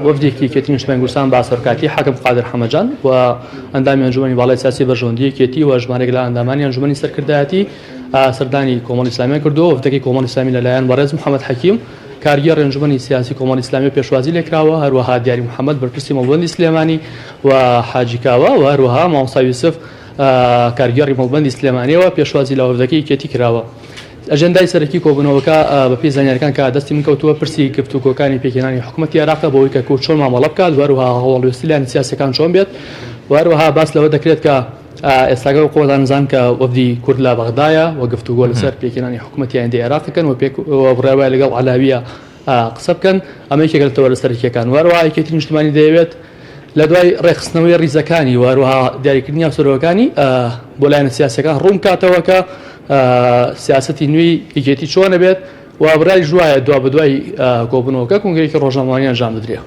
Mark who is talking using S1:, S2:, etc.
S1: وەفدێکی یەکێتی نیشتمانی کوردستان بە سەرۆکایەتی حاکم قادر حەمەجان و ئەندامی ئەنجومەنی باڵای سیاسی بەرژەوەندی یەکێتی و ژمارێک لە ئەندامانی ئەنجومەنی سەرکردایەتی سەردانی کۆمەڵی ئیسلامیان کردووە. وەفدەکەی کۆمەڵی ئیسلامی لەلایەن بەڕێز محەمەد حەکیم کارگێڕی ئەنجومەنی سیاسی کۆمەڵی ئیسلامی پێشوازی لێکراوە، هەروەها دیاری محەمەد بەرپرسی مەڵبەندی سلێمانی و حاجی کاوە و هەروەها مامۆستا یوسف کارگێڕی مەڵبەندی سلێمانیەوە پێشوازی لە وەفدەکەی یەکێتی کراوە. ئەجێندای سەرەکی کۆبوونەوەکە بەپێی زانیاریەکان کە دەستی من کەوتووە پرسی گفتوگۆکانی پێکهێنانی حکومەتی عێراقە بۆ ئەوەی کە کورد چۆن مامەڵە بکات و هەروەها هەڵوێستی لایەنە سیاسیەکان چۆن بێت و هەروەها باس لەوە دەکرێت کە ئێستاکە خۆتان زان کە وەفدی کورد لە بەغدایە و گفتوگۆ لەسەر پێکهێنانی حکومەتی ئایندەی عێراق دەکەن و پێک و بڕیار وایە لەگەڵ عەلاویە قسە بکەن ئەمە یەکێکە لە تەوەرە سەرەکیەکان و هەروەها یەکێتی نیشتمانی دەیەوێت لە دوای ڕێکخستنەوەی ڕیزەکانی و هەروەها دیاریکردنی هاوسەرۆکانی بۆ لایەنە سیاسەکان ڕوون بکاتەوە کە سیاسەتی نوێی یەکێتی چۆنە بێت و بڕیاریش وایە دوا بەدوای کۆبوونەوەکە کۆنگرەیەکی ڕۆژنامەوانی ئەنجام بدرێت.